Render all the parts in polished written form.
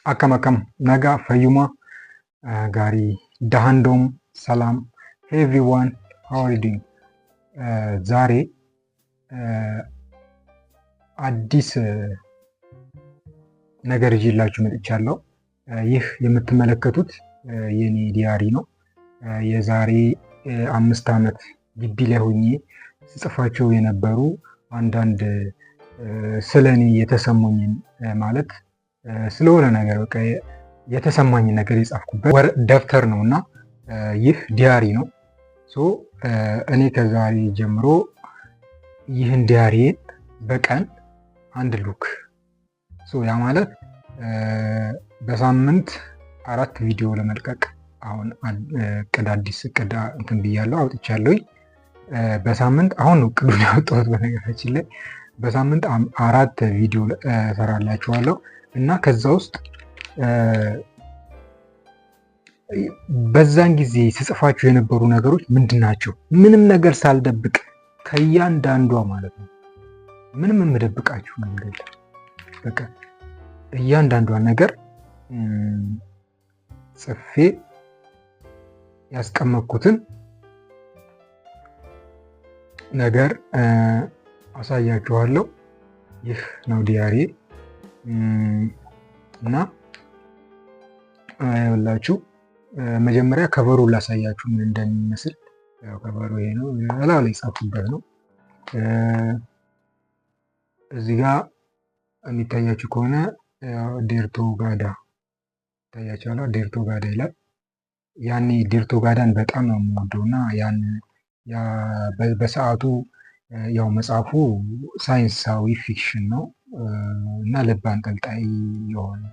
Akkam akkam nagaa fayyuma gaarii dahandom ሰላም hey everyone, how are you doing? ዛሬ አዲስ ነገር ይዤላችሁ መጥቻለሁ። ይህ የምትመለከቱት የኔ diary ነው። የዛሬ 5 ዓመት ግቢ ላይ ሆኜ ስጽፋቸው የነበሩ አንዳንድ ስለ እኔ የተሰሙኝን፣ ማለት ስለሆነ ነገር በቃ የተሰማኝን ነገር የጻፍኩበት ደብተር ነው እና ይህ diary ነው። So እኔ ከዛሬ ጀምሮ ይህን diary በቀን አንድ log፣ ያ ማለት በሳምንት አራት ቪዲዮ ለመልቀቅ አሁን እቅድ፣ አዲስ እቅድ እንትን ብያለሁ፣ አውጥቻለሁኝ። በሳምንት፣ አሁን ነው እቅዱን ያወጣሁት በነገራችን ላይ፣ በሳምንት አራት ቪዲዮ እሰራላችኋለሁ እና ከዛ ውስጥ በዛን ጊዜ ስጽፋቸው የነበሩ ነገሮች ምንድን ናቸው? ምንም ነገር ሳልደብቅ ከእያንዳንዷ ማለት ነው። ምንም የምደብቃችሁ ነገር የለም። በቃ እያንዳንዷን ነገር ጽፌ ያስቀመጥኩትን ነገር አሳያችኋለሁ። ይህ ነው diary እና ይኸውላችሁ መጀመሪያ cover ኡን ላሳያችሁ ምን እንደሚመስል። ያው cover ኡ ይሄ ነው። እላዩ ላይ የጻፍኩበት ነው። እዚህ ጋር የሚታያችሁ ከሆነ ዴርቶ ጋዳ ይታያችኋል። ዴርቶ ጋዳ ይላል። ያኔ ዴርቶ ጋዳን በጣም ነው የምወደው እና ያን በሰዓቱ ያው መጽሐፉ ሳይንሳዊ fiction ነው እና ልብ አንጠልጣይ የሆነ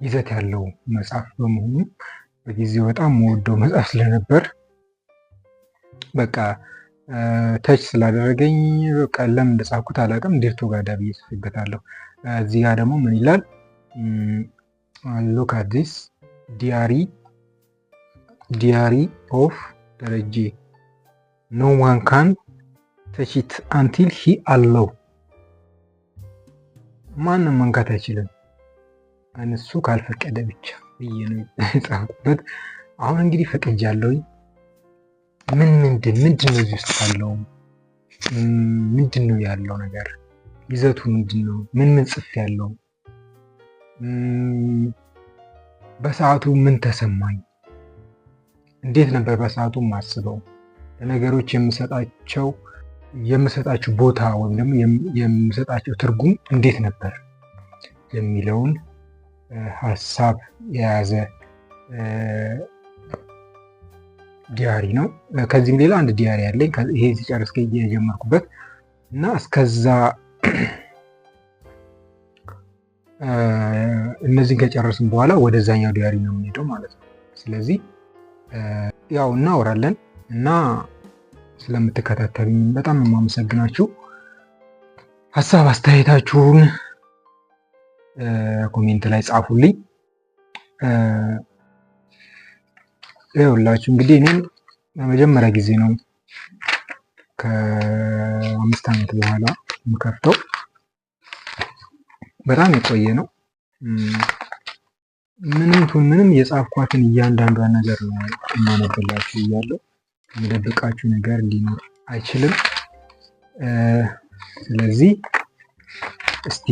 ይዘት ያለው መጽሐፍ በመሆኑ በጊዜው በጣም የምወደው መጽሐፍ ስለነበር በቃ touch ስላደረገኝ በቃ ለምን እንደጻፍኩት አላውቅም። ዴርቶ ጋዳ ብዬ ጽፌበታለሁ። እዚህ ጋር ደግሞ ምን ይላል? "Look at this diary, diary of ደረጀ. No one can touch it until he allow." ማንም መንካት አይችልም እሱ ካልፈቀደ ብቻ ብዬ ነው የጻፍኩበት። አሁን እንግዲህ ፈቅጃለሁኝ። ምን ምንድን ነው እዚህ ውስጥ ያለው? ምንድን ነው ያለው ነገር? ይዘቱ ምንድን ነው? ምን ምን ጽፍ ያለው? በሰዓቱ ምን ተሰማኝ? እንዴት ነበር በሰዓቱ ማስበው? ለነገሮች የምሰጣቸው ቦታ ወይም ደግሞ የምሰጣቸው ትርጉም እንዴት ነበር የሚለውን ሀሳብ የያዘ diary ነው። ከዚህም ሌላ አንድ diary አለኝ። ይሄ ሲጨርስ የጀመርኩበት እና እስከዛ እነዚህን ከጨረስን በኋላ ወደዛኛው diary ነው የምንሄደው ማለት ነው። ስለዚህ ያው እናወራለን እና ስለምትከታተሉኝ በጣም የማመሰግናችሁ። ሀሳብ አስተያየታችሁን comment ላይ ጻፉልኝ። ይኸውላችሁ እንግዲህ እኔም ለመጀመሪያ ጊዜ ነው ከ5 ዓመት በኋላ የምከፍተው። በጣም የቆየ ነው። ምንም ትሁን ምንም የጻፍኳትን እያንዳንዷን ነገር ነው የማነብላችሁ እያለሁ የምደብቃችሁ ነገር ሊኖር አይችልም። ስለዚህ እስቲ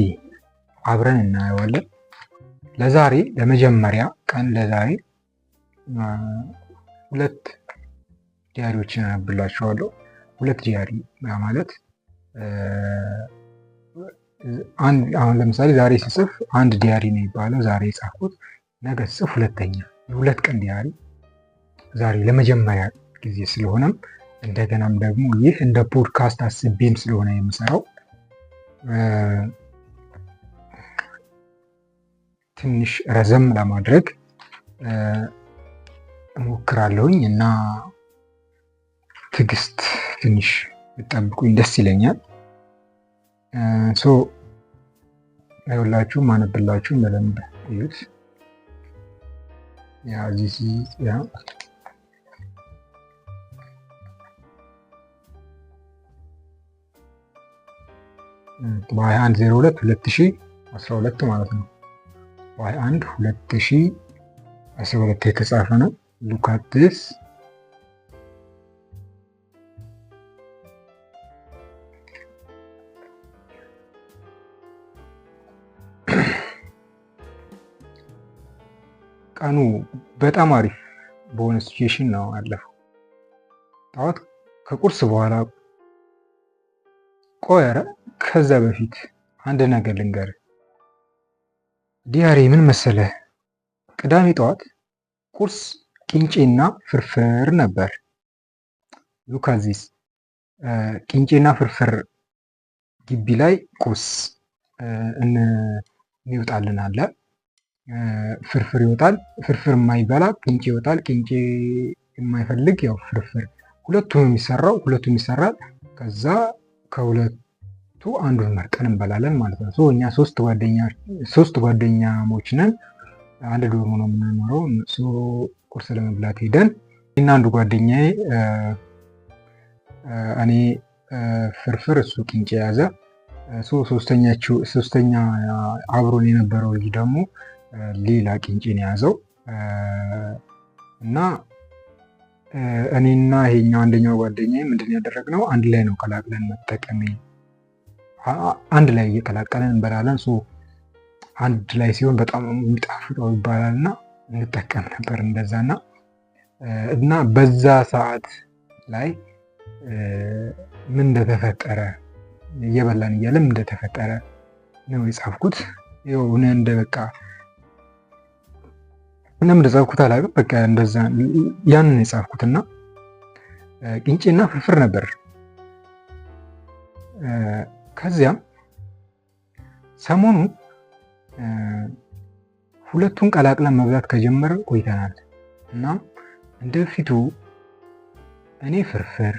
አብረን እናየዋለን። ለዛሬ ለመጀመሪያ ቀን ለዛሬ ሁለት diary ዎችን አነብላችኋለሁ። ሁለት diary ማለት አሁን ለምሳሌ ዛሬ ስጽፍ አንድ diary ነው የሚባለው፣ ዛሬ የጻፍኩት። ነገ ስጽፍ ሁለተኛ፣ የ2 ቀን diary። ዛሬ ለመጀመሪያ ጊዜ ስለሆነም እንደገናም ደግሞ ይህ እንደ ፖድካስት አስቤም ስለሆነ የምሰራው ትንሽ ረዘም ለማድረግ እሞክራለሁኝ እና ትዕግስት ትንሽ ብትጠብቁኝ ደስ ይለኛል። So ይኸውላችሁ ማነብላችሁ በደንብ እዩት። Yeah, this is, yeah, በ21/02/2012 ማለት ነው። በ21 2012 የተጻፈ ነው። Look at this. ቀኑ በጣም አሪፍ በሆነ situation ነው ያለፈው። ጠዋት ከቁርስ በኋላ፣ ቆይ ኧረ ከዛ በፊት አንድ ነገር ልንገርህ diary። ምን መሰለህ፣ ቅዳሜ ጠዋት ቁርስ ቂንጬና ፍርፍር ነበር። Look at this. ቂንጬና ፍርፍር ግቢ ላይ ቁርስ የሚወጣልን አለ። ፍርፍር ይወጣል። ፍርፍር የማይበላ ቅንጬ ይወጣል። ቅንጬ የማይፈልግ ያው ፍርፍር። ሁለቱም የሚሰራው፣ ሁለቱም ይሰራል። ከዛ ከሁለቱ አንዱን መርጠን እንበላለን ማለት ነው። እኛ ሶስት ጓደኛሞች ነን። አንድ dorm ነው የምንኖረው። ቁርስ ለመብላት ሄደን እና አንዱ ጓደኛዬ፣ እኔ ፍርፍር እሱ ቅንጬ የያዘ፣ ሶስተኛ አብሮን የነበረው ልጅ ደግሞ ሌላ ቅንጬን የያዘው እና እኔና ይሄኛው አንደኛው ጓደኛዬ ምንድን ያደረግነው፣ አንድ ላይ ነው ቀላቅለን መጠቀም፣ አንድ ላይ እየቀላቀለን እንበላለን። አንድ ላይ ሲሆን በጣም የሚጣፍጠው ይባላል እና እንጠቀም ነበር እንደዛ። እና በዛ ሰዓት ላይ ምን እንደተፈጠረ፣ እየበላን እያለ ምን እንደተፈጠረ ነው የጻፍኩት። ይኸው እኔ እንደ በቃ ለምን እንደጻፍኩት አላውቅም። በቃ እንደዛ ያንን የጻፍኩት እና ቅንጬና ፍርፍር ነበር። ከዚያም ሰሞኑን ሁለቱን ቀላቅለን መብላት ከጀመርን ቆይተናል እና እንደ በፊቱ እኔ ፍርፍር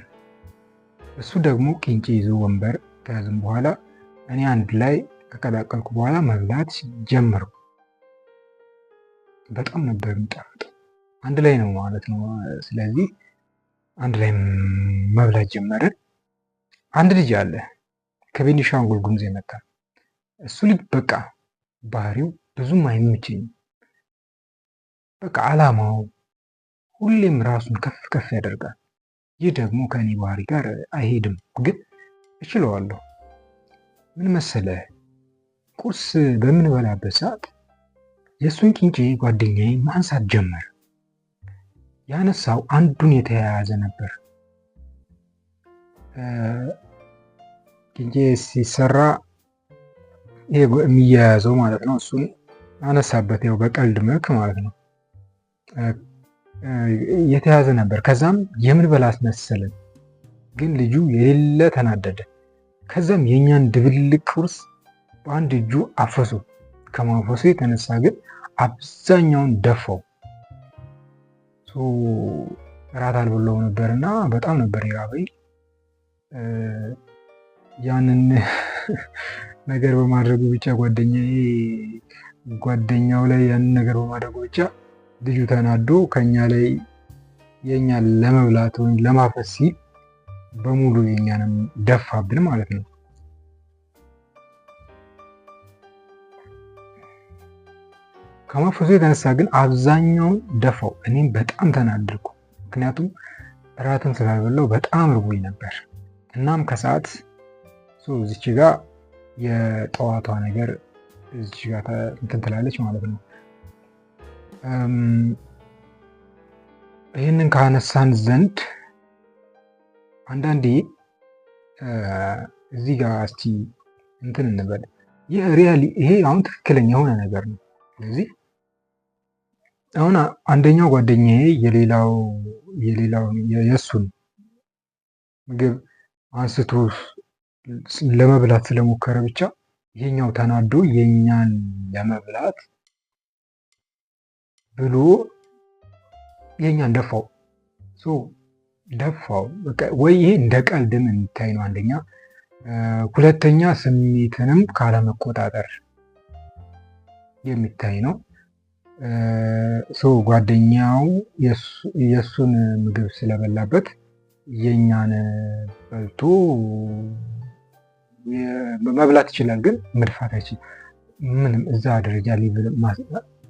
እሱ ደግሞ ቅንጬ ይዞ ወንበር ከያዝን በኋላ እኔ አንድ ላይ ከቀላቀልኩ በኋላ መብላት ጀመርኩ። በጣም ነበር የሚጣፍጠው። አንድ ላይ ነው ማለት ነው። ስለዚህ አንድ ላይ መብላት ጀመርን። አንድ ልጅ አለ ከቤኒሻንጉል ጉሙዝ የመጣ። እሱ ልጅ በቃ ባህሪው ብዙም አይመቸኝም። በቃ አላማው ሁሌም ራሱን ከፍ ከፍ ያደርጋል። ይህ ደግሞ ከእኔ ባህሪ ጋር አይሄድም፣ ግን እችለዋለሁ። ምን መሰለህ፣ ቁርስ በምንበላበት ሰዓት የእሱን ቅንጬ ጓደኛዬ ማንሳት ጀመረ። ያነሳው አንዱን የተያያዘ ነበር። ቅንጬ ሲሰራ ይሄ የሚያያዘው ማለት ነው። እሱን አነሳበት፣ ያው በቀልድ መልክ ማለት ነው። የተያዘ ነበር። ከዛም የምንበላ አስመሰልን፣ ግን ልጁ የሌለ ተናደደ። ከዛም የእኛን ድብልቅ ቁርስ በአንድ እጁ አፈሶ፣ ከማፈሱ የተነሳ ግን አብዛኛውን ደፋው። እራት አልበላሁም ነበር እና በጣም ነበር የራበኝ። ያንን ነገር በማድረጉ ብቻ፣ ጓደኛዬ ጓደኛው ላይ ያንን ነገር በማድረጉ ብቻ ልጁ ተናዶ ከኛ ላይ የእኛን ለመብላት ወይም ለማፈስ ሲል በሙሉ የእኛንም ደፋብን ማለት ነው። ከማፈሱ የተነሳ ግን አብዛኛውን ደፋው። እኔም በጣም ተናደድኩ። ምክንያቱም እራትን ስላልበላው በጣም ርቦኝ ነበር። እናም ከሰዓት እዚች ጋ የጠዋቷ ነገር እዚች ጋ እንትን ትላለች ማለት ነው። ይህንን ካነሳን ዘንድ አንዳንዴ እዚህ ጋር እስቲ እንትን እንበል። ይህ really ይሄ አሁን ትክክለኛ የሆነ ነገር ነው። ስለዚህ አሁን አንደኛው ጓደኛዬ የሌላው የእሱን ምግብ አንስቶ ለመብላት ስለሞከረ ብቻ ይሄኛው ተናዶ የኛን ለመብላት ብሎ የኛን ደፋው፣ ደፋው። ወይ ይሄ እንደ ቀልድም የሚታይ ነው አንደኛ። ሁለተኛ ስሜትንም ካለመቆጣጠር የሚታይ ነው። So ጓደኛው የእሱን ምግብ ስለበላበት የኛን በልቶ መብላት ይችላል፣ ግን መድፋት አይችልም። ምንም እዛ ደረጃ level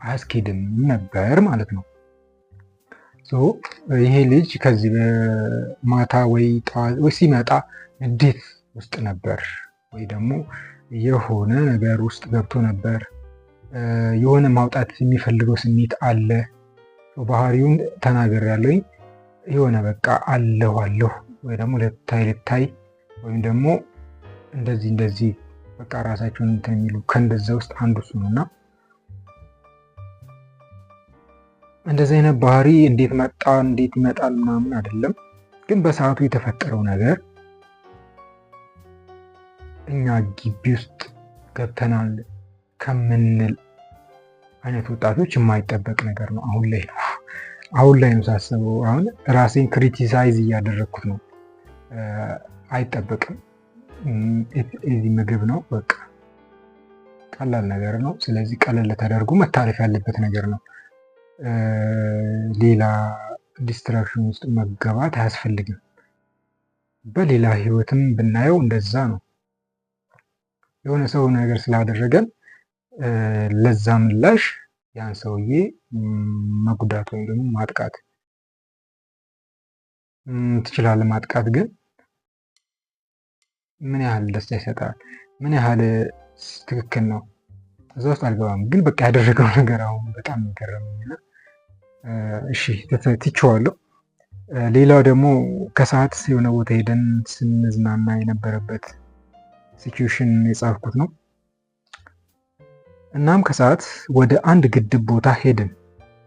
አያስኬድም ነበር ማለት ነው። ይሄ ልጅ ከዚህ ማታ ወይ ጠዋት ወይ ሲመጣ እንዴት ውስጥ ነበር ወይ ደግሞ የሆነ ነገር ውስጥ ገብቶ ነበር። የሆነ ማውጣት የሚፈልገው ስሜት አለ። ባህሪውን ተናግሬያለሁኝ። የሆነ በቃ አለሁ አለሁ ወይ ደግሞ ልታይ ልታይ ወይም ደግሞ እንደዚህ እንደዚህ በቃ ራሳቸውን እንትን የሚሉ ከእንደዛ ውስጥ አንዱ እሱ ነው። እና እንደዚህ አይነት ባህሪ እንዴት መጣ እንዴት ይመጣል ምናምን አይደለም፣ ግን በሰዓቱ የተፈጠረው ነገር እኛ ግቢ ውስጥ ገብተናል ከምንል አይነት ወጣቶች የማይጠበቅ ነገር ነው። አሁን ላይ ነው ሳስበው፣ አሁን ራሴን criticize እያደረግኩት ነው። አይጠበቅም። እዚህ ምግብ ነው፣ በቃ ቀላል ነገር ነው። ስለዚህ ቀለል ተደርጎ መታለፍ ያለበት ነገር ነው። ሌላ distraction ውስጥ መገባት አያስፈልግም። በሌላ ህይወትም ብናየው እንደዛ ነው። የሆነ ሰው ነገር ስላደረገን ለዛ ምላሽ ያን ሰውዬ መጉዳት ወይም ደግሞ ማጥቃት ትችላለህ። ማጥቃት ግን ምን ያህል ደስታ ይሰጣል? ምን ያህል ትክክል ነው? እዛ ውስጥ አልገባም። ግን በቃ ያደረገው ነገር አሁን በጣም የሚገርመኝ እና እሺ ትቼዋለሁ። ሌላው ደግሞ ከሰዓት የሆነ ቦታ ሄደን ስንዝናና የነበረበት situation የጻፍኩት ነው። እናም ከሰዓት ወደ አንድ ግድብ ቦታ ሄድን፣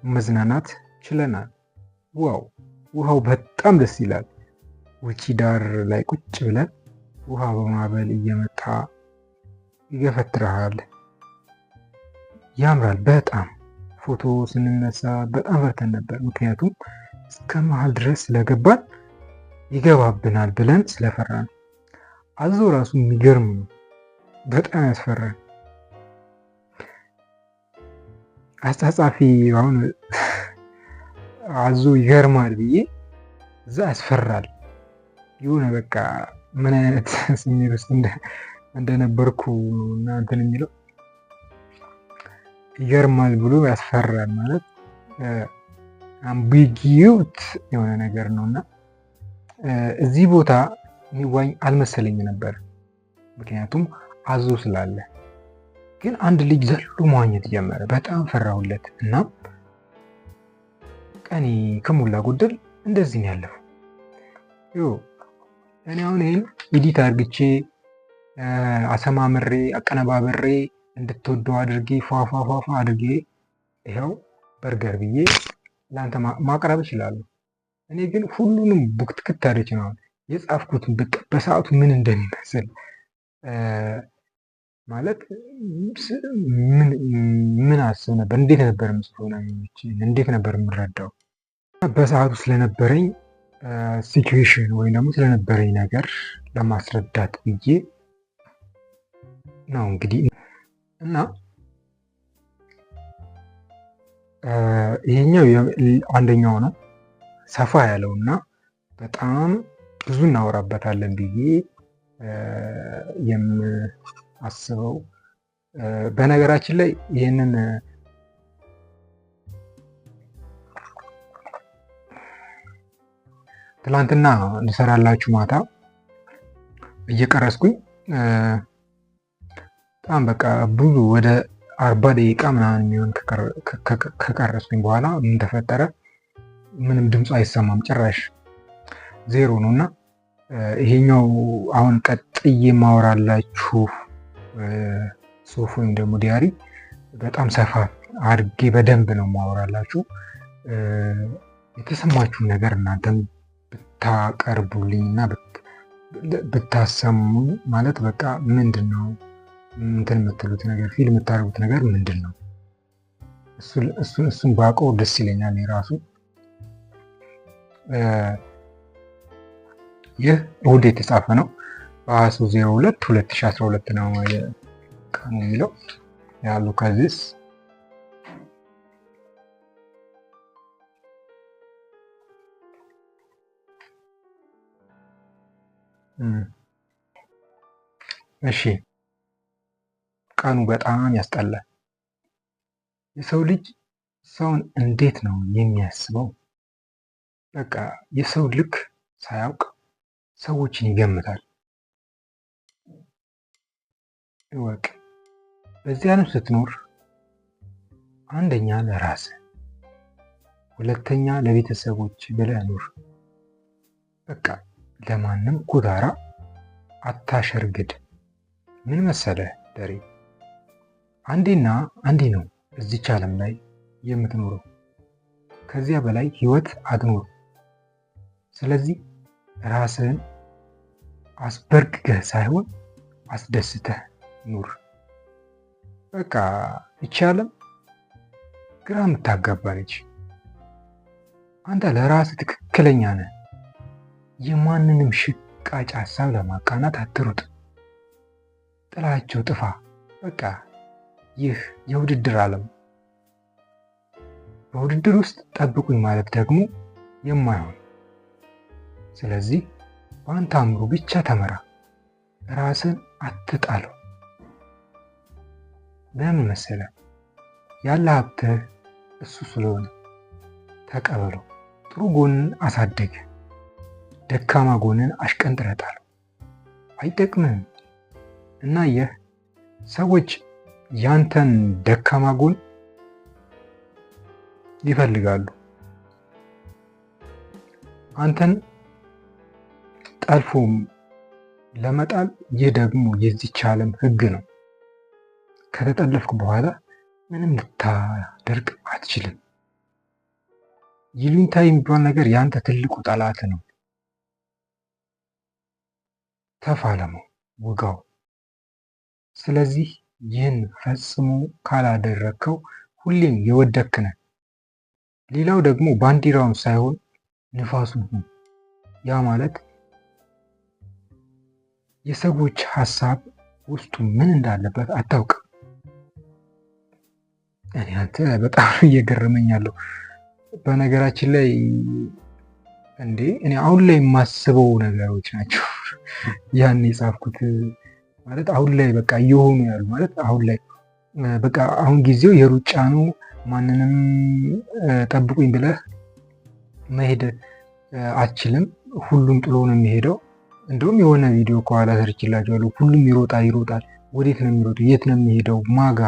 መዝናናት ችለናል። Wow፣ ውሃው በጣም ደስ ይላል። ውጪ ዳር ላይ ቁጭ ብለን ውሃ በማዕበል እየመጣ ይገፈትርሃል። ያምራል በጣም። ፎቶ ስንነሳ በጣም ፈርተን ነበር። ምክንያቱም እስከ መሀል ድረስ ስለገባን ይገባብናል ብለን ስለፈራን። አዞ ራሱ የሚገርም ነው፣ በጣም ያስፈራል። አጻጻፊ አሁን አዞ ይገርማል ብዬ እዛ ያስፈራል። የሆነ በቃ ምን አይነት ስሜት ውስጥ እንደነበርኩ እና እንትን የሚለው ይገርማል ብሎ ያስፈራል ማለት ambiguous የሆነ ነገር ነው። እና እዚህ ቦታ የሚዋኝ አልመሰለኝ ነበር፣ ምክንያቱም አዞ ስላለ። ግን አንድ ልጅ ዘሎ መዋኘት ጀመረ። በጣም ፈራሁለት እና ቀኔ ከሞላ ጎደል እንደዚህ ነው ያለፈው። እኔ አሁን ይህን edit አድርግቼ፣ አሰማምሬ፣ አቀነባብሬ፣ እንድትወደው አድርጌ፣ ፏፏፏፏ አድርጌ ይኸው በርገር ብዬ ለአንተ ማቅረብ እችላለሁ። እኔ ግን ሁሉንም ቡክትክት አድርጌ ነው የጻፍኩትን፣ በቃ በሰዓቱ ምን እንደሚመስል ማለት ምን አስብ ነበር፣ እንዴት ነበር የምጽፈው፣ እንዴት ነበር የምረዳው፣ በሰዓቱ ስለነበረኝ situation ወይም ደግሞ ስለነበረኝ ነገር ለማስረዳት ብዬ ነው እንግዲህ። እና ይሄኛው አንደኛው ነው፣ ሰፋ ያለው እና በጣም ብዙ እናወራበታለን ብዬ የምአስበው። በነገራችን ላይ ይህንን ትላንትና እንሰራላችሁ ማታ እየቀረስኩኝ በጣም በቃ ብዙ ወደ 40 ደቂቃ ምናምን የሚሆን ከቀረስኩኝ በኋላ ምን ተፈጠረ? ምንም ድምፁ አይሰማም፣ ጭራሽ ዜሮ ነው። እና ይሄኛው አሁን ቀጥዬ ማወራላችሁ ጽሁፍ ወይም ደግሞ diary በጣም ሰፋ አድርጌ በደንብ ነው ማወራላችሁ። የተሰማችሁን ነገር እናንተም ብታቀርቡልኝ እና ብታሰሙ፣ ማለት በቃ ምንድን ነው እንትን የምትሉት ነገር፣ feel የምታደርጉት ነገር ምንድን ነው? እሱን ባውቀው ደስ ይለኛል። የራሱ ይህ እሁድ የተጻፈ ነው። በ23/02/2012 ነው ቀኑ የሚለው ያሉ ከዚስ። እሺ፣ ቀኑ በጣም ያስጠላል። የሰው ልጅ ሰውን እንዴት ነው የሚያስበው? በቃ የሰው ልክ ሳያውቅ ሰዎችን ይገምታል። እወቅ፣ በዚህ ዓለም ስትኖር አንደኛ ለራስህ፣ ሁለተኛ ለቤተሰቦች ብለህ ኑር። በቃ ለማንም ኩታራ አታሸርግድ። ምን መሰለህ ደሬ፣ አንዴና አንዴ ነው እዚች ዓለም ላይ የምትኖረው። ከዚያ በላይ ህይወት አትኖርም። ስለዚህ ራስህን አስበርግገህ ሳይሆን አስደስተህ ኑር። በቃ ይቺ ዓለም ግራ የምታጋባ ነች። አንተ ለራስህ ትክክለኛ ነህ። የማንንም ሽቃጭ ሀሳብ ለማቃናት አትሩጥ። ጥላቸው ጥፋ። በቃ ይህ የውድድር ዓለም፣ በውድድር ውስጥ ጠብቁኝ ማለት ደግሞ የማይሆን። ስለዚህ በአንተ አእምሮ ብቻ ተመራ፣ ራስን አትጣለው። ለምን መሰለህ? ያለ ሀብትህ እሱ ስለሆነ ተቀበለው። ጥሩ ጎንን አሳድግ፣ ደካማ ጎንን አሽቀንጥረህ ጣለው። አይጠቅምህም። እና ይህ ሰዎች ያንተን ደካማ ጎን ይፈልጋሉ። አንተን ጠልፎ ለመጣል። ይህ ደግሞ የዚች ዓለም ሕግ ነው። ከተጠለፍክ በኋላ ምንም ልታደርግ አትችልም። ይሉኝታ የሚባል ነገር የአንተ ትልቁ ጠላት ነው። ተፋለመው፣ ውጋው። ስለዚህ ይህን ፈጽሞ ካላደረግከው ሁሌም የወደክ ነህ። ሌላው ደግሞ ባንዲራውን ሳይሆን ንፋሱን ሁን። ያ ማለት የሰዎች ሀሳብ ውስጡ ምን እንዳለበት አታውቅም። እኔ አንተ በጣም እየገረመኝ ያለው፣ በነገራችን ላይ እንዴ፣ እኔ አሁን ላይ የማስበው ነገሮች ናቸው ያን የጻፍኩት፣ ማለት አሁን ላይ በቃ እየሆኑ ያሉ፣ ማለት አሁን ላይ በቃ አሁን ጊዜው የሩጫ ነው። ማንንም ጠብቁኝ ብለህ መሄድ አትችልም። ሁሉም ጥሎ ነው የሚሄደው። እንደውም የሆነ ቪዲዮ ከኋላ ሰርቼላችኋለሁ። ሁሉም ይሮጣል ይሮጣል። ወዴት ነው የሚሮጡ? የት ነው የሚሄደው? ማጋ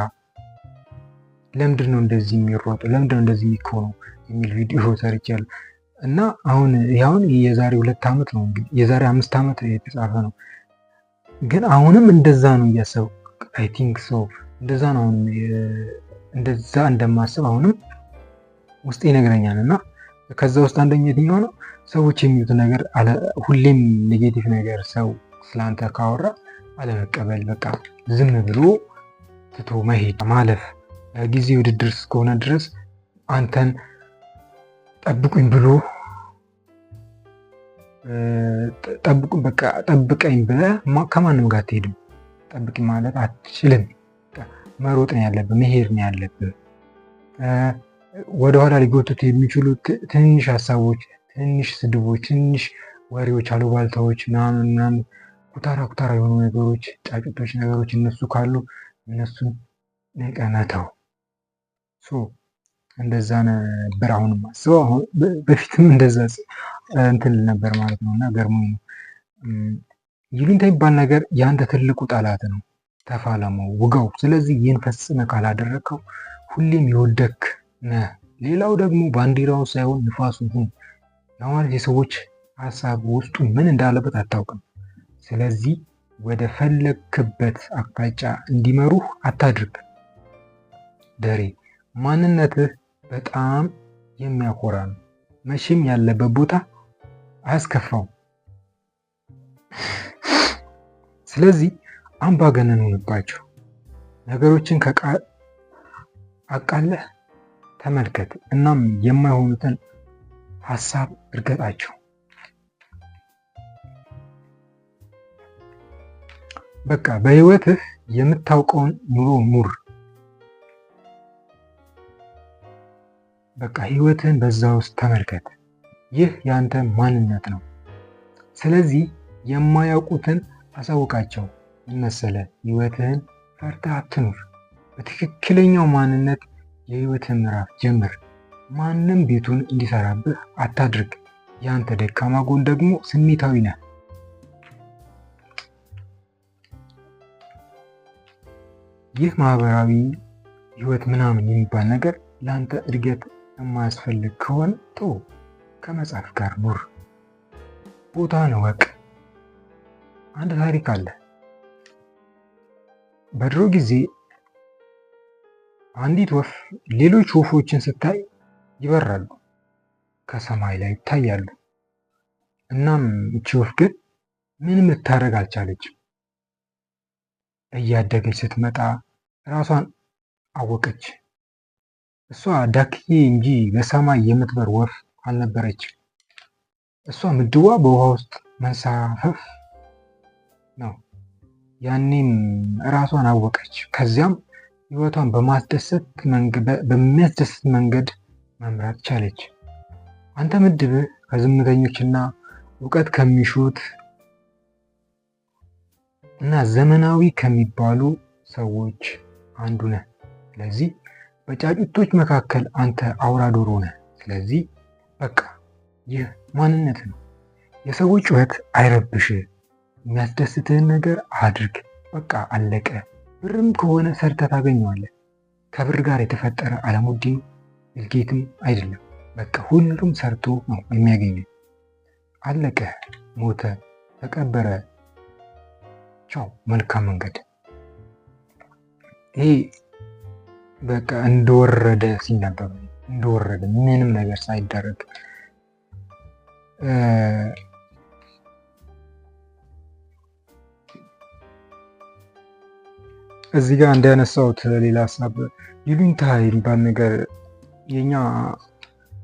ለምንድን ነው እንደዚህ የሚሮጡ? ለምንድን ነው እንደዚህ የሚሆነው የሚል ቪዲዮ ሰርቻለሁ። እና አሁን አሁን የዛሬ 2 ዓመት ነው እንግዲህ፣ የዛሬ 5 ዓመት የተጻፈ ነው። ግን አሁንም እንደዛ ነው እያሰብኩ፣ I think so እንደዛ ነው። አሁንም እንደዛ እንደማስብ አሁንም ውስጤ ይነግረኛል። እና ከዛ ውስጥ አንደኛ የትኛው ነው? ሰዎች የሚሉት ነገር፣ ሁሌም negative ነገር ሰው ስለአንተ ካወራ አለመቀበል፣ በቃ ዝም ብሎ ትቶ መሄድ፣ ማለፍ። ጊዜ ውድድር እስከሆነ ድረስ አንተን ጠብቁኝ ብሎ ጠብቁኝ፣ በቃ ጠብቀኝ ብለህ ከማንም ጋር አትሄድም። ጠብቂ ማለት አትችልም። መሮጥ ነው ያለብህ፣ መሄድ ነው ያለብህ። ወደኋላ ሊጎቱት የሚችሉ ትንንሽ ሀሳቦች፣ ትንንሽ ስድቦች፣ ትንንሽ ወሬዎች፣ አሉባልታዎች ምናምን ምናምን፣ ኩታራ ኩታራ የሆኑ ነገሮች፣ ጫጩቶች ነገሮች እነሱ ካሉ እነሱን ንቀህ ተው። እንደዛ ነበር አሁንም አስበው። አሁን በፊትም እንደዛ እንትን ነበር ማለት ነው። እና ገርሞኝ ነው። ይሉኝታ የሚባል ነገር የአንተ ትልቁ ጠላት ነው። ተፋለመው፣ ውጋው። ስለዚህ ይህን ፈጽመህ ካላደረግከው ሁሌም የወደክ ነህ። ሌላው ደግሞ ባንዲራውን ሳይሆን ንፋሱን ሁን። ያ ማለት የሰዎች ሀሳብ ውስጡ ምን እንዳለበት አታውቅም። ስለዚህ ወደ ፈለክበት አቅጣጫ እንዲመሩህ አታድርግ። ደሬ፣ ማንነትህ በጣም የሚያኮራ ነው። መቼም ያለበት ቦታ አያስከፋውም። ስለዚህ አምባገነን ሁንባቸው። ነገሮችን አቃለህ ተመልከት። እናም የማይሆኑትን ሀሳብ እርገጣቸው። በቃ በህይወትህ የምታውቀውን ኑሮ ኑር። በቃ ህይወትህን በዛ ውስጥ ተመልከት። ይህ ያንተ ማንነት ነው። ስለዚህ የማያውቁትን አሳውቃቸው። ምን መሰለህ፣ ህይወትህን ፈርተህ አትኑር። በትክክለኛው ማንነት የህይወትን ምዕራፍ ጀምር። ማንም ቤቱን እንዲሰራብህ አታድርግ። ያንተ ደካማ ጎን ደግሞ ስሜታዊ ነህ። ይህ ማህበራዊ ህይወት ምናምን የሚባል ነገር ለአንተ እድገት የማያስፈልግ ከሆነ ተው፣ ከመጽሐፍ ጋር ኑር። ቦታህን እወቅ። አንድ ታሪክ አለ። በድሮ ጊዜ አንዲት ወፍ ሌሎች ወፎችን ስታይ ይበራሉ፣ ከሰማይ ላይ ይታያሉ። እናም እቺ ወፍ ግን ምንም ልታደርግ አልቻለችም። እያደገች ስትመጣ ራሷን አወቀች። እሷ ዳክዬ እንጂ በሰማይ የምትበር ወፍ አልነበረችም። እሷ ምድቧ በውሃ ውስጥ መንሳፈፍ ነው። ያኔም ራሷን አወቀች። ከዚያም ህይወቷን በሚያስደስት መንገድ መምራት ቻለች። አንተ ምድብህ ከዝምተኞችና እውቀት ከሚሹት እና ዘመናዊ ከሚባሉ ሰዎች አንዱ ነህ። ስለዚህ በጫጩቶች መካከል አንተ አውራ ዶሮ ነህ። ስለዚህ በቃ ይህ ማንነት ነው። የሰዎች ጩኸት አይረብሽ። የሚያስደስትህን ነገር አድርግ። በቃ አለቀ። ብርም ከሆነ ሰርተህ ታገኘዋለህ። ከብር ጋር የተፈጠረ አላሙዲን ቢልጌትም አይደለም። በቃ ሁሉም ሰርቶ ነው የሚያገኘው። አለቀ፣ ሞተ፣ ተቀበረ። ቻው፣ መልካም መንገድ። ይሄ በቃ እንደወረደ ሲነበብ እንደወረደ ምንም ነገር ሳይደረግ እዚህ ጋር እንዳነሳሁት ሌላ ሀሳብ ይሉኝታ የሚባል ነገር የኛ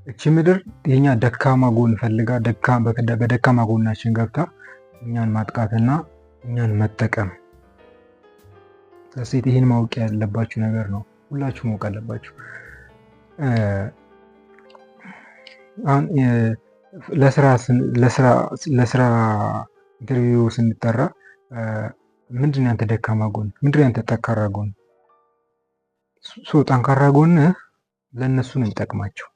እቺ ምድር የኛ ደካማ ጎን ፈልጋ በደካማ ጎናችን ገብታ እኛን ማጥቃትና እኛን መጠቀም። ሴት ይህን ማወቅ ያለባችሁ ነገር ነው። ሁላችሁ ማወቅ አለባችሁ። አሁን ለስራ interview ስንጠራ ምንድን ነው ያንተ ደካማ ጎን? ምንድን ነው ያንተ ጠንካራ ጎን? So ጠንካራ ጎንህ ለእነሱ ነው የሚጠቅማቸው።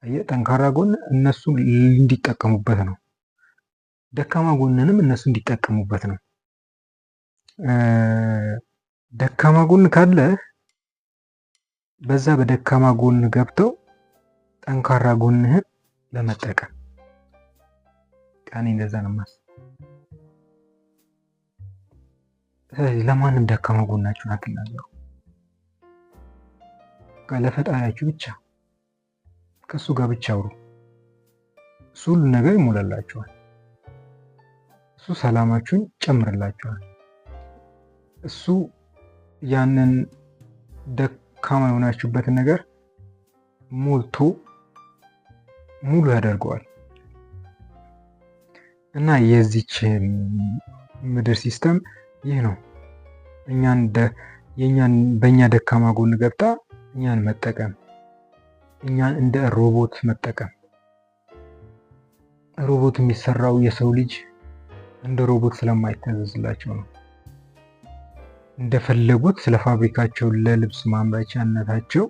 አየህ፣ ጠንካራ ጎን እነሱ እንዲጠቀሙበት ነው። ደካማ ጎንንም እነሱ እንዲጠቀሙበት ነው። ደካማ ጎን ካለ በዛ በደካማ ጎን ገብተው ጠንካራ ጎንህን ለመጠቀም እኔ እንደዛ ነው የማስበው። ስለዚህ ለማንም ደካማ ጎናችሁን አትናገሩ። ለፈጣሪያችሁ ብቻ ከእሱ ጋር ብቻ አውሩ። እሱ ሁሉ ነገር ይሞላላችኋል። እሱ ሰላማችሁን ይጨምርላችኋል። እሱ ያንን ደካማ የሆናችሁበትን ነገር ሞልቶ ሙሉ ያደርገዋል። እና የዚች ምድር system ይህ ነው። እኛን በእኛ ደካማ ጎን ገብታ እኛን መጠቀም፣ እኛን እንደ ሮቦት መጠቀም። ሮቦት የሚሰራው የሰው ልጅ እንደ ሮቦት ስለማይታዘዝላቸው ነው። እንደፈለጉት ስለ ፋብሪካቸው ለልብስ ማምረቻነታቸው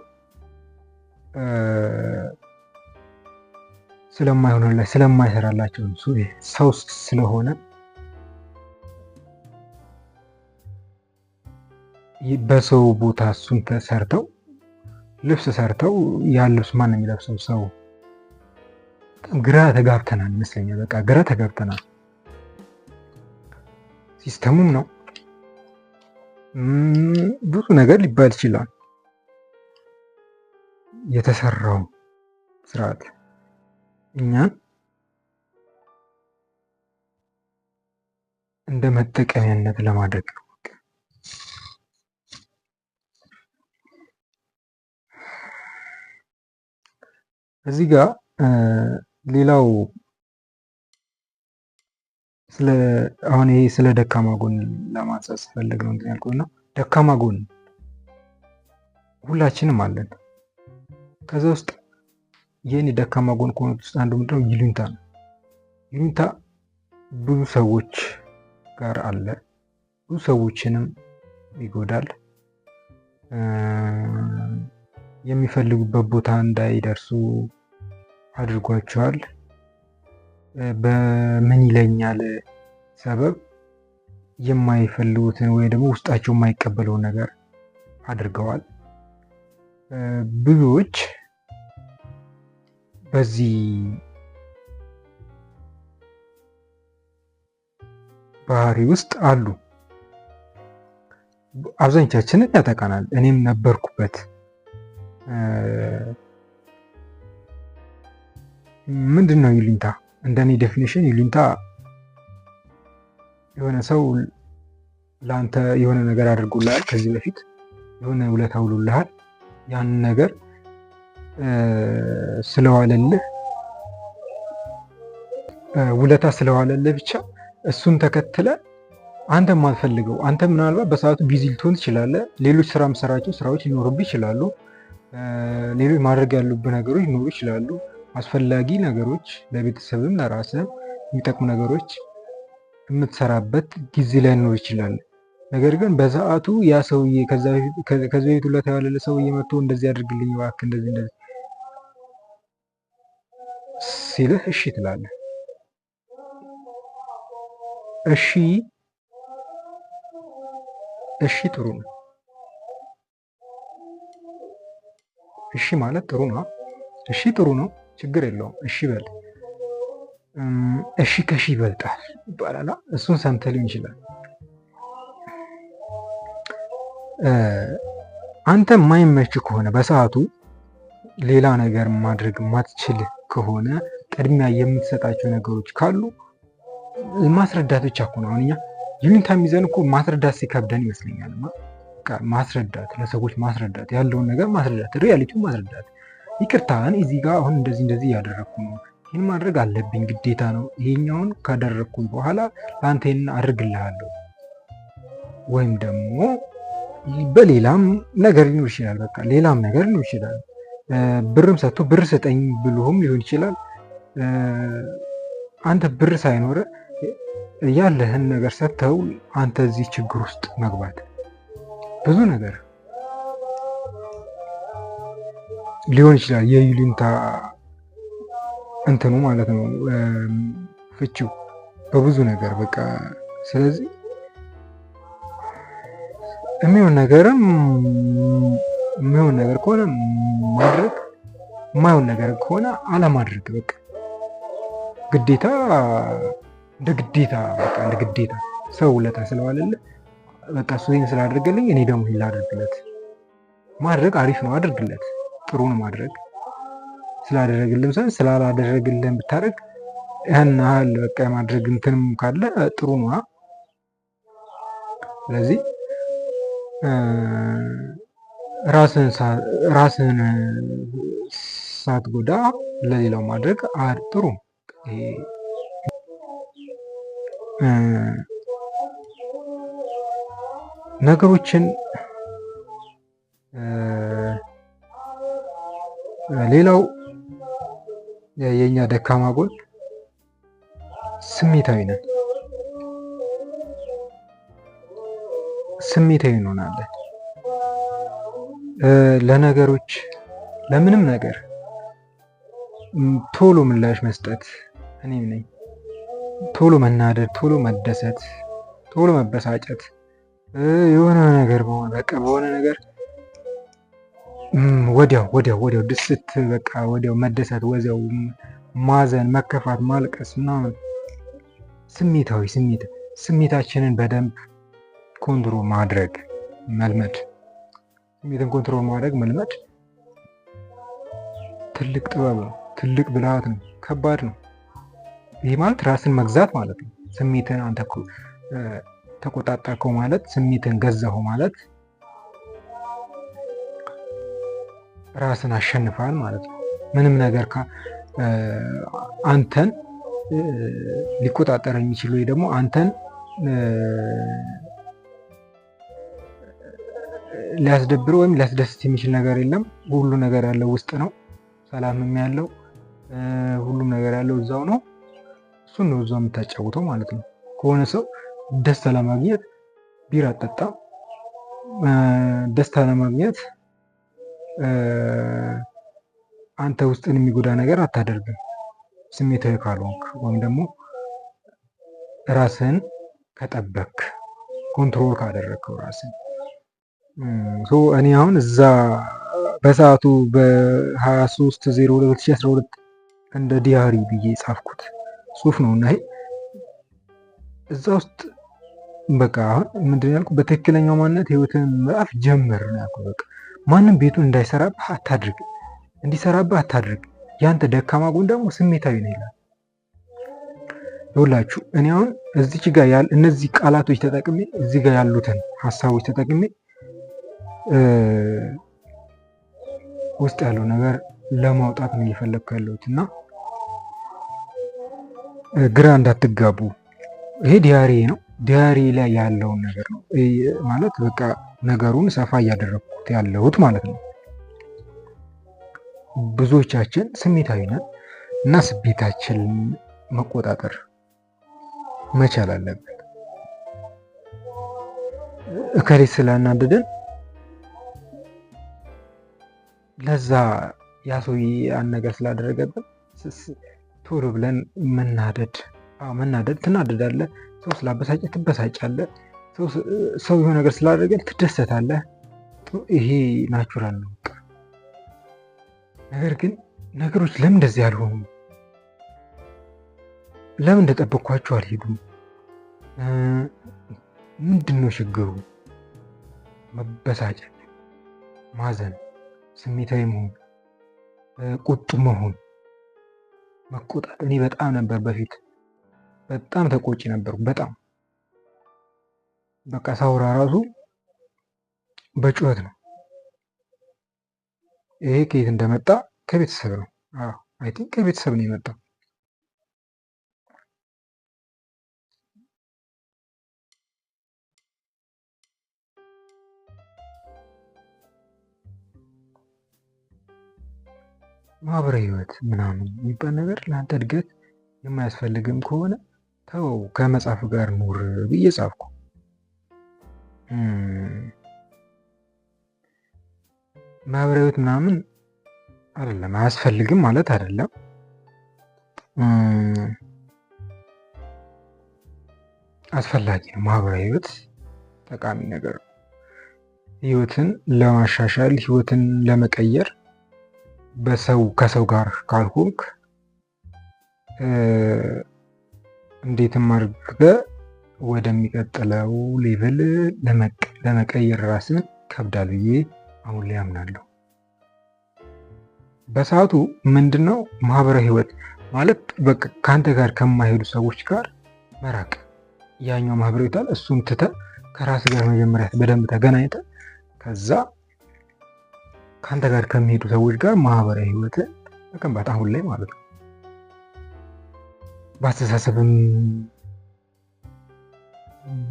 ስለማይሆንላቸው ስለማይሰራላቸው ሰው ስለሆነ በሰው ቦታ እሱን ሰርተው ልብስ ሰርተው ያን ልብስ ማን የሚለብሰው ሰው? በጣም ግራ ተጋብተናል ይመስለኛል። በቃ ግራ ተጋብተናል። system ኡም ነው ብዙ ነገር ሊባል ይችላል። የተሰራው ስርዓት እኛን እንደ መጠቀሚያነት ለማድረግ ነው። እዚህ ጋር ሌላው ስለ አሁን ይሄ ስለ ደካማ ጎን ለማንሳት ስፈልግ ነው እንትን ያልኩት እና ደካማ ጎን ሁላችንም አለን። ከዛ ውስጥ የኔ ደካማ ጎን ከሆኑት ውስጥ አንዱ ምንድነው? ይሉኝታ ነው። ይሉኝታ ብዙ ሰዎች ጋር አለ። ብዙ ሰዎችንም ይጎዳል። የሚፈልጉበት ቦታ እንዳይደርሱ አድርጓቸዋል። በምን ይለኛል ሰበብ የማይፈልጉትን ወይ ደግሞ ውስጣቸው የማይቀበለውን ነገር አድርገዋል። ብዙዎች በዚህ ባህሪ ውስጥ አሉ። አብዛኞቻችንን ያጠቃናል። እኔም ነበርኩበት። ምንድን ነው ይሉኝታ? እንደኔ definition ይሉኝታ የሆነ ሰው ለአንተ የሆነ ነገር አድርጎልሃል፣ ከዚህ በፊት የሆነ ውለታ ውሎልሃል። ያንን ነገር ስለዋለልህ ውለታ ስለዋለልህ ብቻ እሱን ተከትለ አንተ የማትፈልገው፣ አንተ ምናልባት በሰዓቱ busy ልትሆን ትችላለህ። ሌሎች ስራ የምሰራቸው ስራዎች ሊኖሩብህ ይችላሉ። ሌሎች ማድረግ ያሉብህ ነገሮች ሊኖሩ ይችላሉ። አስፈላጊ ነገሮች ለቤተሰብም ለራስህም የሚጠቅሙ ነገሮች የምትሰራበት ጊዜ ላይኖር ይችላል። ነገር ግን በሰዓቱ ያ ሰውዬ ከዚህ በፊት ውለታ የዋለልህ ሰውዬ መጥቶ እንደዚህ አድርግልኝ እባክህ እንደዚህ እንደዚህ ሲልህ እሺ ትላለህ። እሺ እሺ ጥሩ ነው። እሺ ማለት ጥሩ ነው። እሺ ጥሩ ነው፣ ችግር የለውም። እሺ በል። እሺ ከሺ ይበልጣል ይባላል። እሱን ሰምተህ ሊሆን ይችላል። አንተ የማይመች ከሆነ፣ በሰዓቱ ሌላ ነገር ማድረግ ማትችል ከሆነ፣ ቅድሚያ የምትሰጣቸው ነገሮች ካሉ ማስረዳት ብቻ እኮ ነው። አሁን እኛ ይሉኝታ የሚይዘን እኮ ማስረዳት ሲከብደን ይመስለኛል። ማስረዳት፣ ለሰዎች ማስረዳት፣ ያለውን ነገር ማስረዳት፣ reality ውን ማስረዳት። ይቅርታ እኔ እዚህ ጋር አሁን እንደዚህ እንደዚህ እያደረግኩ ነው፣ ይህን ማድረግ አለብኝ ግዴታ ነው። ይሄኛውን ካደረግኩኝ በኋላ ለአንተ ይህን አድርግልሃለሁ። ወይም ደግሞ በሌላም ነገር ሊኖር ይችላል። በቃ ሌላም ነገር ሊኖር ይችላል። ብርም ሰጥቶ ብር ስጠኝ ብሎህም ሊሆን ይችላል። አንተ ብር ሳይኖር ያለህን ነገር ሰጥተው አንተ እዚህ ችግር ውስጥ መግባት፣ ብዙ ነገር ሊሆን ይችላል። የይሉኝታ እንትኑ ማለት ነው ፍቺው በብዙ ነገር በቃ። ስለዚህ የሚሆን ነገርም የሚሆን ነገር ከሆነ ማድረግ፣ የማይሆን ነገር ከሆነ አለማድረግ። በቃ ግዴታ እንደ ግዴታ፣ በቃ እንደ ግዴታ ሰው ውለታ ስለዋለልህ፣ በቃ እሱ ይሄን ስላደረገልኝ እኔ ደግሞ ይሄን ላድርግለት ማድረግ አሪፍ ነው፣ አድርግለት፣ ጥሩ ነው ማድረግ። ስላደረግልህም ሳይሆን ስላላደረግልህም ብታደርግ ያን ያህል በቃ የማድረግ እንትንም ካለ ጥሩ ነው። ስለዚህ ራስህን ሳትጎዳ ለሌላው ማድረግ ጥሩ። ነገሮችን ሌላው የኛ ደካማ ጎን ስሜታዊ ነን። ስሜታዊ እንሆናለን። ለነገሮች ለምንም ነገር ቶሎ ምላሽ መስጠት፣ እኔም ነኝ። ቶሎ መናደድ፣ ቶሎ መደሰት፣ ቶሎ መበሳጨት፣ የሆነ ነገር በሆነ በቃ በሆነ ነገር ወዲያው ወዲያው ወዲያው ድስት በቃ ወዲያው መደሰት፣ ወዲያው ማዘን፣ መከፋት፣ ማልቀስ ምናምን። ስሜታዊ ስሜት ስሜታችንን በደንብ control ማድረግ መልመድ፣ ስሜትን control ማድረግ መልመድ ትልቅ ጥበብ ነው። ትልቅ ብልሃት ነው። ከባድ ነው። ይህ ማለት ራስን መግዛት ማለት ነው። ስሜትን አንተ ተቆጣጠርከው ማለት፣ ስሜትን ገዛኸው ማለት ራስን አሸንፈሃል ማለት ነው። ምንም ነገር አንተን ሊቆጣጠር የሚችል ወይ ደግሞ አንተን ሊያስደብር ወይም ሊያስደስት የሚችል ነገር የለም። ሁሉ ነገር ያለው ውስጥ ነው። ሰላምም ያለው፣ ሁሉም ነገር ያለው እዛው ነው። እሱን ነው እዛው የምታጫውተው ማለት ነው። ከሆነ ሰው ደስታ ለማግኘት ቢራ ጠጣ፣ ደስታ ለማግኘት አንተ ውስጥን የሚጎዳ ነገር አታደርግም፣ ስሜታዊ ካልሆንክ ወይም ደግሞ ራስህን ከጠበክ፣ control ካደረግከው ራስህን። እኔ አሁን እዛ በሰዓቱ በ23/02/2012 እንደ diary ብዬ የጻፍኩት ጽሁፍ ነው እና ይሄ እዛ ውስጥ በቃ አሁን ምንድን ያልኩት በትክክለኛው ማንነት ህይወትን መጻፍ ጀምር ነው ያልኩት። በቃ ማንም ቤቱን እንዳይሰራብህ አታድርግ፣ እንዲሰራብህ አታድርግ። ያንተ ደካማ ጎን ደግሞ ስሜታዊ ነው ይላል። ይኸውላችሁ እኔ አሁን እዚች ጋር እነዚህ ቃላቶች ተጠቅሜ፣ እዚህ ጋር ያሉትን ሀሳቦች ተጠቅሜ ውስጥ ያለው ነገር ለማውጣት ነው እየፈለግኩ ያለሁት እና ግራ እንዳትጋቡ። ይሄ diary ነው። Diary ላይ ያለውን ነገር ነው ማለት በቃ ነገሩን ሰፋ እያደረግኩት ያለሁት ማለት ነው። ብዙዎቻችን ስሜታዊ ነን እና ስሜታችንን መቆጣጠር መቻል አለብን። እከሌ ስላናደደን ለዛ ያ ሰውዬ ያን ነገር ስላደረገብን ቶሎ ብለን መናደድ፣ መናደድ ትናደዳለህ። ሰው ስላበሳጨ ትበሳጫለህ። ሰው የሆነ ነገር ስላደረገ ትደሰታለህ። ይሄ natural ነው። በቃ ነገር ግን ነገሮች ለምን እንደዚህ አልሆኑም? ለምን እንደጠበቅኳቸው አልሄዱም? ምንድን ነው ችግሩ? መበሳጨት፣ ማዘን፣ ስሜታዊ መሆን፣ ቁጡ መሆን፣ መቆጣት። እኔ በጣም ነበር በፊት በጣም ተቆጪ ነበርኩ። በጣም በቃ ሳውራ ራሱ በጩኸት ነው። ይሄ ከየት እንደመጣ ከቤተሰብ ነው። አዎ I think ከቤተሰብ ነው የመጣው። ማህበራዊ ህይወት ምናምን የሚባል ነገር ለአንተ እድገት የማያስፈልግም ከሆነ ተው፣ ከመጽሐፍ ጋር ኑር ብዬ ጻፍኩ። ማህበራዊ ህይወት ምናምን አይደለም አያስፈልግም ማለት አይደለም። አስፈላጊ ነው። ማህበራዊ ህይወት ጠቃሚ ነገር ነው። ህይወትን ለማሻሻል፣ ህይወትን ለመቀየር በሰው ከሰው ጋር ካልሆንክ እንዴትም አድርገህ ወደሚቀጥለው level ለመቀየር ራስን ከብዳል ብዬ አሁን ላይ አምናለሁ። በሰዓቱ ምንድነው ማህበራዊ ህይወት ማለት በቃ ከአንተ ጋር ከማይሄዱ ሰዎች ጋር መራቅ። ያኛው ማህበራዊ ህይወት እሱን ትተህ ከራስ ጋር መጀመሪያ በደንብ ተገናኝተህ ከዛ ከአንተ ጋር ከሚሄዱ ሰዎች ጋር ማህበራዊ ህይወትን መገንባት አሁን ላይ ማለት ነው። በአስተሳሰብም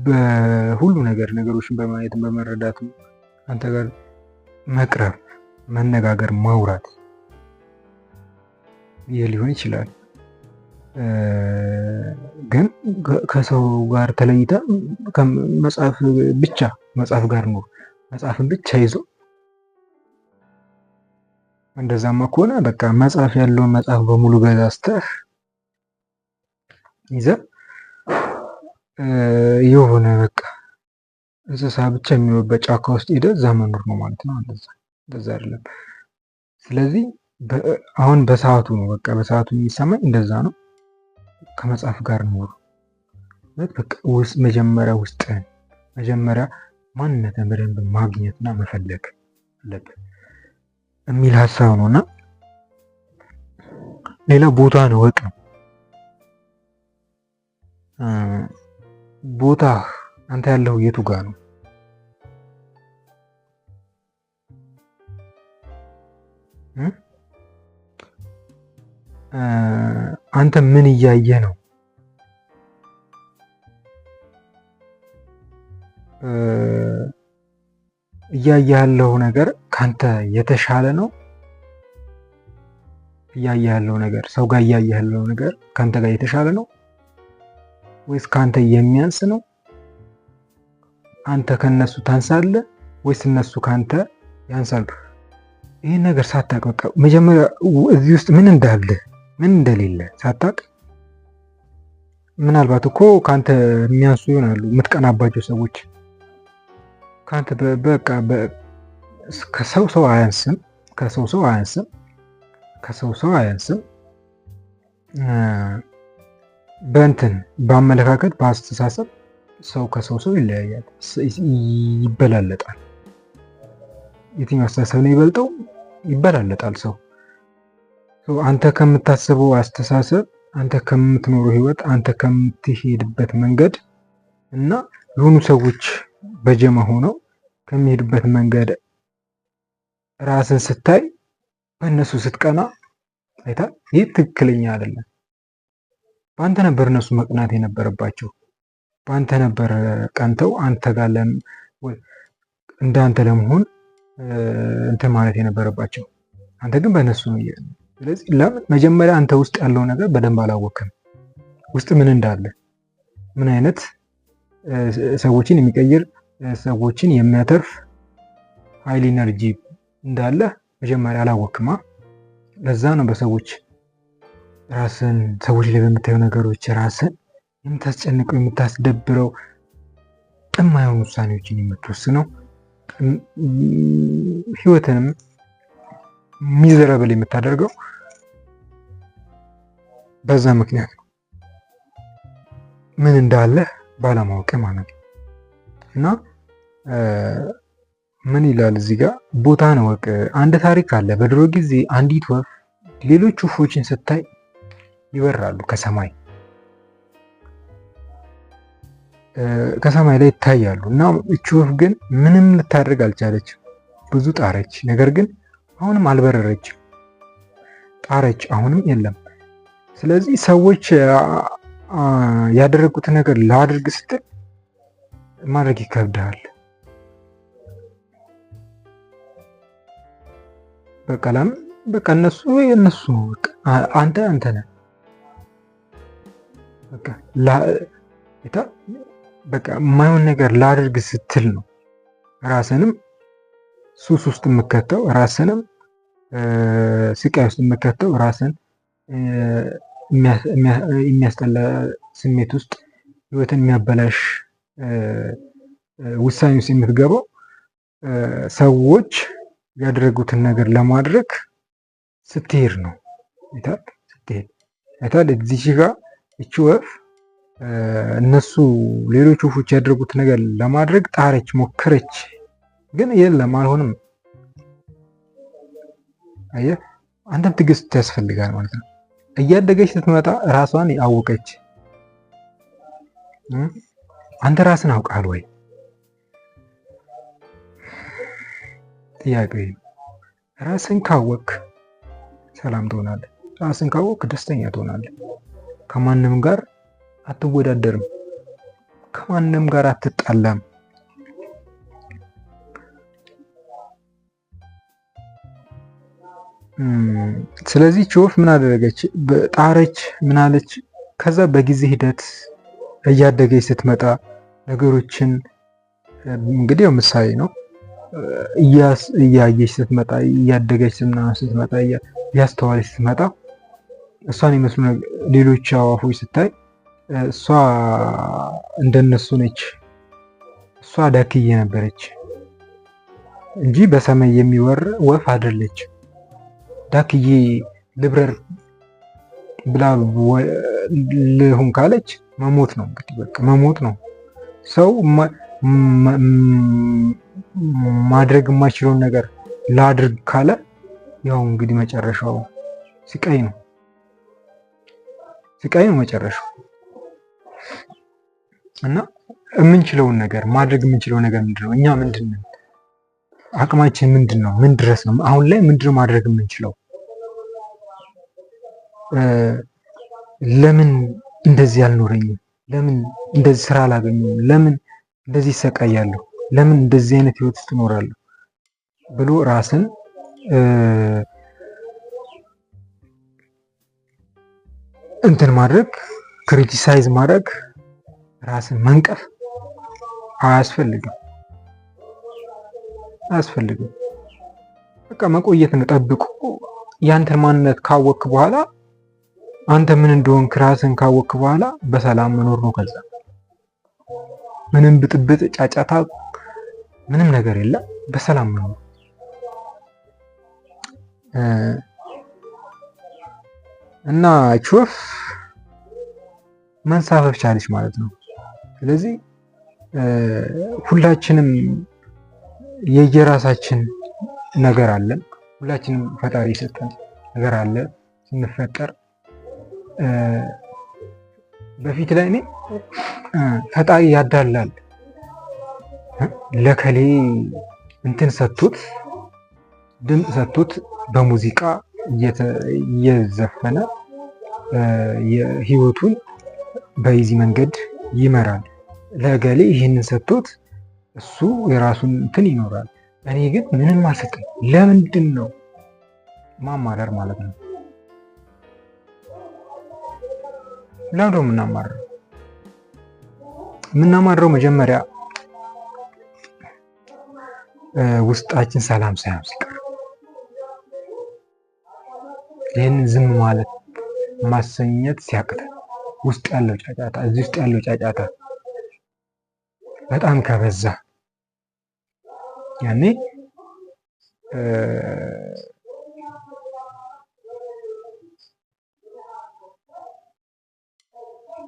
በሁሉ ነገር ነገሮችን በማየትም በመረዳትም አንተ ጋር መቅረብ፣ መነጋገር፣ ማውራት ይህ ሊሆን ይችላል። ግን ከሰው ጋር ተለይተ መጽሐፍ ብቻ መጽሐፍ ጋር ኑር፣ መጽሐፍን ብቻ ይዞ እንደዛማ ከሆነ በቃ መጽሐፍ ያለውን መጽሐፍ በሙሉ ገዛዝተህ ይዘህ የሆነ በቃ እንስሳ ብቻ የሚኖርበት ጫካ ውስጥ ሄደህ እዛ መኖር ነው ማለት ነው። እንደዛ እንደዛ አይደለም። ስለዚህ አሁን በሰዓቱ ነው በቃ በሰዓቱ የሚሰማኝ እንደዛ ነው። ከመጽሐፍ ጋር ኑር በቃ ውስጥ መጀመሪያ ውስጥህን መጀመሪያ ማንነትን በደንብ ማግኘትና መፈለግ አለብህ የሚል ሀሳብ ነው። እና ሌላ ቦታ ነው ወቅ ነው ቦታ አንተ ያለው የቱ ጋ ነው? አንተ ምን እያየ ነው? እያየ ያለው ነገር ካንተ የተሻለ ነው? እያየ ያለው ነገር ሰው ጋር እያየ ያለው ነገር ካንተ ጋር የተሻለ ነው ወይስ ካንተ የሚያንስ ነው? አንተ ከነሱ ታንሳለህ ወይስ እነሱ ከአንተ ያንሳሉ? ይህን ነገር ሳታቅ፣ በቃ መጀመሪያ እዚህ ውስጥ ምን እንዳለ ምን እንደሌለ ሳታቅ፣ ምናልባት እኮ ከአንተ የሚያንሱ ይሆናሉ የምትቀናባቸው ሰዎች። ከአንተ በቃ ከሰው ሰው አያንስም፣ ከሰው ሰው አያንስም፣ ከሰው ሰው አያንስም። በእንትን በአመለካከት፣ በአስተሳሰብ ሰው ከሰው ሰው ይለያያል፣ ይበላለጣል። የትኛው አስተሳሰብ ነው ይበልጠው? ይበላለጣል። ሰው አንተ ከምታስበው አስተሳሰብ፣ አንተ ከምትኖረው ህይወት፣ አንተ ከምትሄድበት መንገድ እና የሆኑ ሰዎች በጀማ ሆነው ከሚሄዱበት መንገድ ራስን ስታይ በእነሱ ስትቀና አይታ፣ ይህ ትክክለኛ አይደለም። በአንተ ነበር እነሱ መቅናት የነበረባቸው። በአንተ ነበር ቀንተው አንተ ጋር እንዳንተ ለመሆን እንትን ማለት የነበረባቸው። አንተ ግን በእነሱ ነው። ስለዚህ ለምን መጀመሪያ አንተ ውስጥ ያለው ነገር በደንብ አላወቅም። ውስጥ ምን እንዳለ፣ ምን አይነት ሰዎችን የሚቀይር፣ ሰዎችን የሚያተርፍ ኃይል energy እንዳለ መጀመሪያ አላወቅማ። ለዛ ነው በሰዎች ራስን፣ ሰዎች ላይ በምታየው ነገሮች ራስን የምታስጨንቀው፣ የምታስደብረው፣ የማይሆኑ ውሳኔዎችን የምትወስነው፣ ህይወትንም miserable የምታደርገው በዛ ምክንያት ነው። ምን እንዳለ ባለማወቅ ማለት ነው። እና ምን ይላል እዚህ ጋር? ቦታህን እወቅ። አንድ ታሪክ አለ። በድሮ ጊዜ አንዲት ወፍ ሌሎች ወፎችን ስታይ ይበራሉ፣ ከሰማይ ላይ ይታያሉ። እና እቺ ወፍ ግን ምንም ልታደርግ አልቻለች። ብዙ ጣረች፣ ነገር ግን አሁንም አልበረረችም። ጣረች፣ አሁንም የለም። ስለዚህ ሰዎች ያደረጉትን ነገር ላድርግ ስትል ማድረግ ይከብድሃል። በቃ ለምን፣ በቃ እነሱ እነሱ፣ አንተ አንተ ነህ። በቃ የማይሆን ነገር ላድርግ ስትል ነው ራስንም ሱስ ውስጥ የምከተው፣ ራስንም ስቃይ ውስጥ የምከተው፣ ራስን የሚያስጠላ ስሜት ውስጥ፣ ህይወትን የሚያበላሽ ውሳኔ ውስጥ የምትገባው ሰዎች ያደረጉትን ነገር ለማድረግ ስትሄድ ነው። ስትሄድ አይታል። እዚህ ጋር እቺ ወፍ እነሱ ሌሎች ወፎች ያደረጉት ነገር ለማድረግ ጣረች፣ ሞከረች፣ ግን የለም፣ አልሆንም። አየህ፣ አንተም ትዕግስት ያስፈልጋል ማለት ነው። እያደገች ስትመጣ ራሷን አወቀች። አንተ ራስን አውቃል ወይ? ጥያቄ። ራስን ካወቅ ሰላም ትሆናለህ። ራስን ካወቅ ደስተኛ ትሆናለህ። ከማንም ጋር አትወዳደርም። ከማንም ጋር አትጣላም። ስለዚህ ወፍ ምን አደረገች? ጣረች፣ ምን አለች? ከዛ በጊዜ ሂደት እያደገች ስትመጣ ነገሮችን፣ እንግዲህ ያው ምሳሌ ነው፣ እያየች ስትመጣ፣ እያደገች ምናምን ስትመጣ፣ እያስተዋለች ስትመጣ፣ እሷን የመስሉ ሌሎች አዋፎች ስታይ እሷ እንደነሱ ነች። እሷ ዳክዬ ነበረች እንጂ በሰማይ የሚበር ወፍ አይደለች። ዳክዬ ልብረር ብላ ልሁን ካለች መሞት ነው እንግዲህ፣ በቃ መሞት ነው። ሰው ማድረግ የማይችለውን ነገር ላድርግ ካለ ያው እንግዲህ መጨረሻው ስቃይ ነው። ስቃይ ነው መጨረሻው። እና የምንችለውን ነገር ማድረግ የምንችለው ነገር ምንድን ነው? እኛ ምንድን ነን? አቅማችን ምንድን ነው? ምን ድረስ ነው? አሁን ላይ ምንድን ነው ማድረግ የምንችለው? ለምን እንደዚህ አልኖረኝም? ለምን እንደዚህ ስራ አላገኘሁም? ለምን እንደዚህ ይሰቃያለሁ? ለምን እንደዚህ አይነት ህይወት ውስጥ እኖራለሁ? ብሎ ራስን እንትን ማድረግ፣ criticize ማድረግ፣ ራስን መንቀፍ አያስፈልግም። አያስፈልግም። በቃ መቆየት ነው። ጠብቆ ያንተን ማንነት ካወቅክ በኋላ፣ አንተ ምን እንደሆንክ ራስን ካወቅክ በኋላ በሰላም መኖር ነው። ከዛ ምንም ብጥብጥ፣ ጫጫታ፣ ምንም ነገር የለም። በሰላም መኖር። እና ወፍ መንሳፈፍ ቻለች ማለት ነው። ስለዚህ ሁላችንም የየራሳችን ነገር አለን። ሁላችንም ፈጣሪ የሰጠን ነገር አለ ስንፈጠር። በፊት ላይ እኔ ፈጣሪ ያዳላል፣ ለከሌ እንትን ሰጥቶት፣ ድምፅ ሰጥቶት በሙዚቃ እየዘፈነ ህይወቱን በዚህ መንገድ ይመራል። ለገሌ ይህንን ሰጥቶት እሱ የራሱን እንትን ይኖራል። እኔ ግን ምንም አልሰጥም። ለምንድን ነው ማማረር ማለት ነው? ለምንድን ነው የምናማረው? የምናማረው መጀመሪያ ውስጣችን ሰላም ሳይሆን ሲቀር፣ ይህንን ዝም ማለት ማሰኘት ሲያቅተን፣ ውስጥ ያለው ጫጫታ፣ እዚህ ውስጥ ያለው ጫጫታ በጣም ከበዛ ያኔ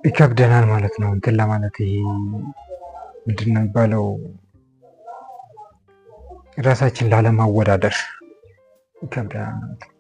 ይከብደናል ማለት ነው። እንትን ለማለት፣ ይሄ ምንድን ነው የሚባለው፣ ራሳችን ላለማወዳደር ይከብደናል ማለት ነው።